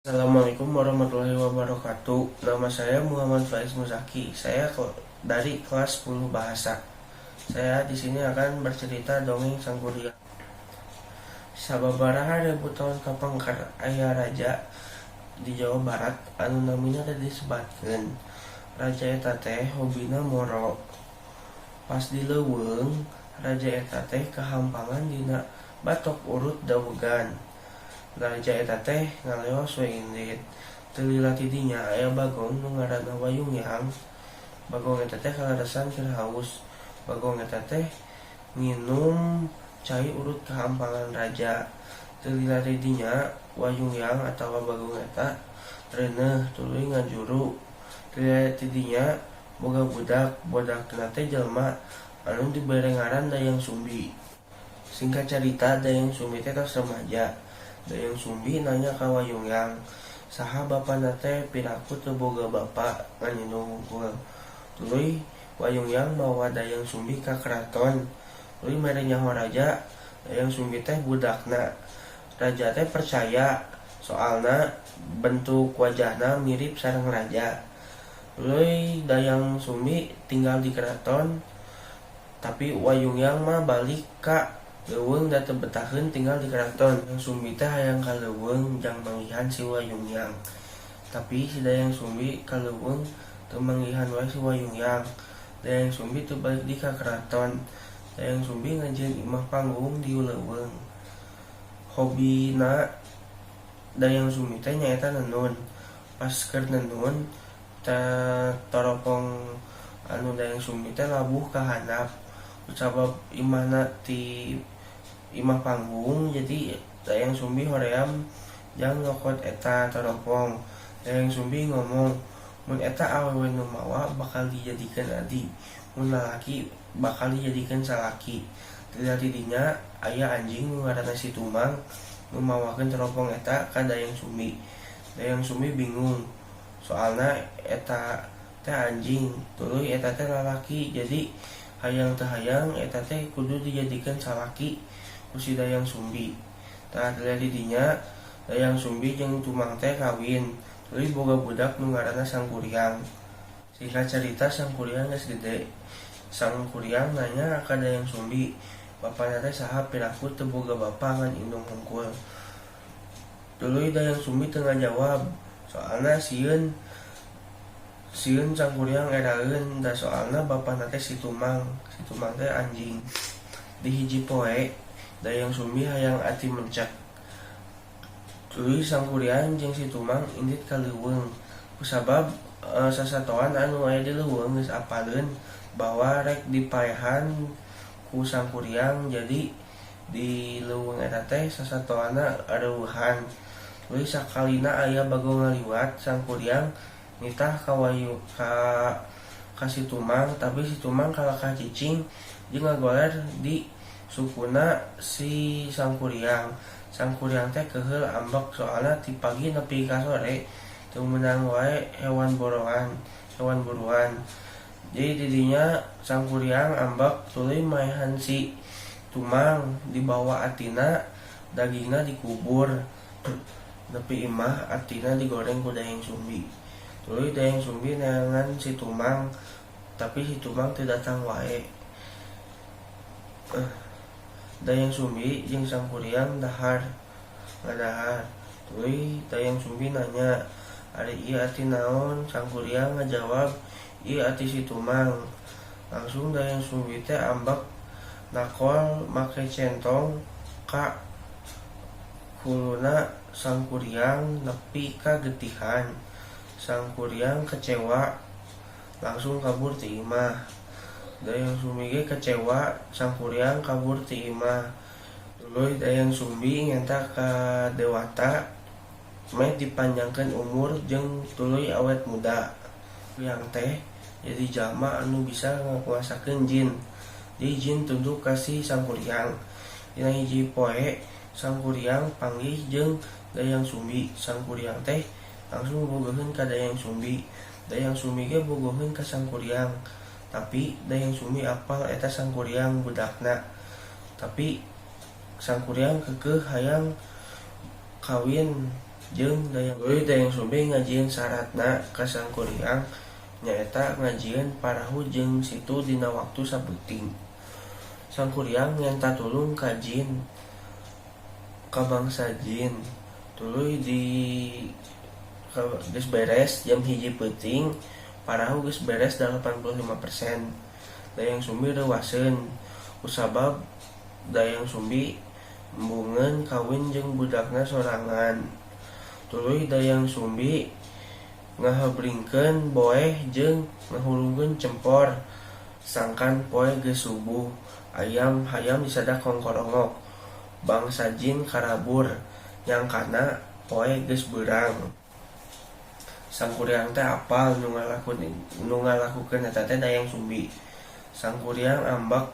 Assalamualaikum warahmatullahi wabarakatuh. Nama saya Muhammad Faiz Muzakki. Saya dari kelas 10 bahasa. Saya di sini akan bercerita dongeng Sangkuriang. Sababaraha ribu tahun kapengker aya raja di Jawa Barat anu namina teu disebatkeun. Raja eta teh hobina moro. Pas di leuweung, raja eta teh kahampangan dina batok urut dawegan. Raja eta teh ngaleos we indit. Teu lila ti dinya aya bagong nu ngaranna Wayungyang. Bagong eta teh kaleresan keur haus. Bagong eta teh nginum cai urut kahampangan raja. Teu lila ti dinya Wayungyang atawa bagong eta reuneuh tuluy ngajuru. Teu lila ti dinya boga budak, budakna teh jelema anu dibere ngaran Dayang Sumbi. Singkat carita, Dayang Sumbi teh tos remaja. Dayang Sumbi nanya ka Wayungyang, saha bapana teh, piraku teu boga bapa, ngan indung hungkul. Tuluy Wayungyang mawa Dayang Sumbi ka keraton. Tuluy mere nyaho raja, Dayang Sumbi teh budakna. Raja teh percaya, soalna bentuk wajahna mirip sareng raja. Tuluy Dayang Sumbi tinggal di keraton, tapi Wayungyang mah balik ka leuweung da teu betaheun tinggal di keraton. Dayang Sumbi teh hayang ka leuweung jang manggihan si Wayungyang. Tapi si Dayang Sumbi ka leuweung teu manggihan wae si Wayungyang. Dayang Sumbi teu balik deui ka keraton. Dayang Sumbi ngajieun imah panggung di leuweung. Hobina Dayang Sumbi teh nyaeta nenun. Pas keur nenun, teropong anu Dayang Sumbi teh labuh ka handap. Kusabab imahna ti imah panggung, jadi Dayang Sumbi hoream jang nyokot eta teropong. Dayang Sumbi ngomong, mun eta awewe nu mawa bakal dijadikeun adi, mun lalaki bakal dijadikeun salaki. Teu ti dinya aya anjing nu ngaranna si Tumang nu mawakeun teropong eta ka Dayang Sumbi. Dayang Sumbi bingung, soalna eta teh anjing, tuluy eta teh lalaki, jadi hayang teu hayang eta teh kudu dijadikeun salaki ku si Dayang Sumbi. Tah, di dinya Dayang Sumbi jeung Tumang teh kawin, tuluy boga budak nu ngaranna Sangkuriang. Singkat carita, Sangkuriang geus gede. Sangkuriang nanya ka Dayang Sumbi, bapana teh saha, piraku teu boga bapa, ngan indung hungkul. Tuluy Dayang Sumbi teu ngajawab, soalna sieun sieun Sangkuriang eraeun, da soalna bapana teh si Tumang, si Tumang teh anjing. Di hiji poe Dayang Sumbi hayang ati mencek. Tuluy Sangkuriang jeung si Tumang indit ka leuweung. Kusabab sasatoan anu aya di leuweung geus apaleun bahwa rek dipaehan ku Sangkuriang, jadi di leuweung eta teh sasatoanna areuweuhan. Tuluy sakalina aya bagong ngaliwat, Sangkuriang nitah ka wayu ka ka si Tumang, tapi si Tumang kalakah cicing jeung ngagoler di sukuna si Sangkuriang. Sangkuriang teh keheul, ambek, soalna ti pagi nepi ka sore teu meunang wae hewan borongan, hewan buruan. Jadi didinya Sangkuriang ambek, tuluy maehan si Tumang, dibawa atina, dagingna dikubur. Nepi imah, atina digoreng ku Dayang Sumbi. Tuluy Dayang Sumbi neangan si Tumang, tapi si Tumang teu datang wae. Dayang Sumbi jeung Sangkuriang dahar ngadahar. Tuluy Dayang Sumbi nanya, "Ari ieu ati naon?" Sangkuriang ngajawab, "Ieu ati si Tumang." Langsung Dayang Sumbi teh ambek, nakol make centong ka huluna Sangkuriang nepi ka getihan. Sangkuriang kecewa, langsung kabur ti imah. Dayang Sumbi ge kecewa Sangkuriang kabur ti imah. Tuluy Dayang Sumbi ngenta ka dewata meh dipanjangkeun umur jeung tuluy awet muda. Yang teh jadi jalma anu bisa ngakuasakeun jin. Jadi jin tunduk ka si Sangkuriang. Dina hiji poe Sangkuriang panggih jeung Dayang Sumbi. Sangkuriang teh langsung bogoheun ka Dayang Sumbi. Dayang Sumbi ge bogoheun ka Sangkuriang. Tapi Dayang Sumbi apal eta Sangkuriang budakna. Tapi Sangkuriang keukeuh hayang kawin. Jeung Dayang Tuluy Dayang Sumbi ngajieun saratna ka Sangkuriang nyaeta ngajieun parahu jeung situ dina waktu sapeuting. Sangkuriang ngenta tulung ka jin ka bangsa jin. Tuluy di geus beres jam 1 peuting parahu geus beres 85%. Dayang Sumbi reuwaseun kusabab Dayang Sumbi embungeun kawin jeung budakna sorangan. Tuluy Dayang Sumbi ngahabringkeun boeh jeung ngahurungkeun cempor sangkan poe geus subuh ayam hayam disadak kongkorongok. Bangsa jin karabur nyangkana poe geus beurang. Sangkuriang teh apal nu ngalakukeun eta teh Dayang Sumbi. Sangkuriang ambek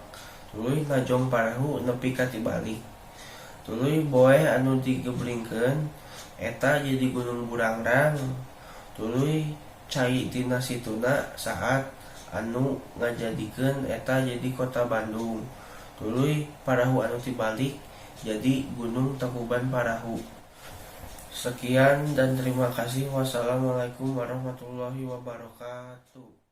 tuluy najong parahu nepi ka tibalik. Tuluy boeh anu digebringkeun eta jadi Gunung Burangrang. Tuluy cai tina situna saat anu ngajadikeun eta jadi kota Bandung. Tuluy parahu anu tibalik jadi Gunung Tangkuban Parahu. Sekian dan terima kasih. Wassalamualaikum warahmatullahi wabarakatuh.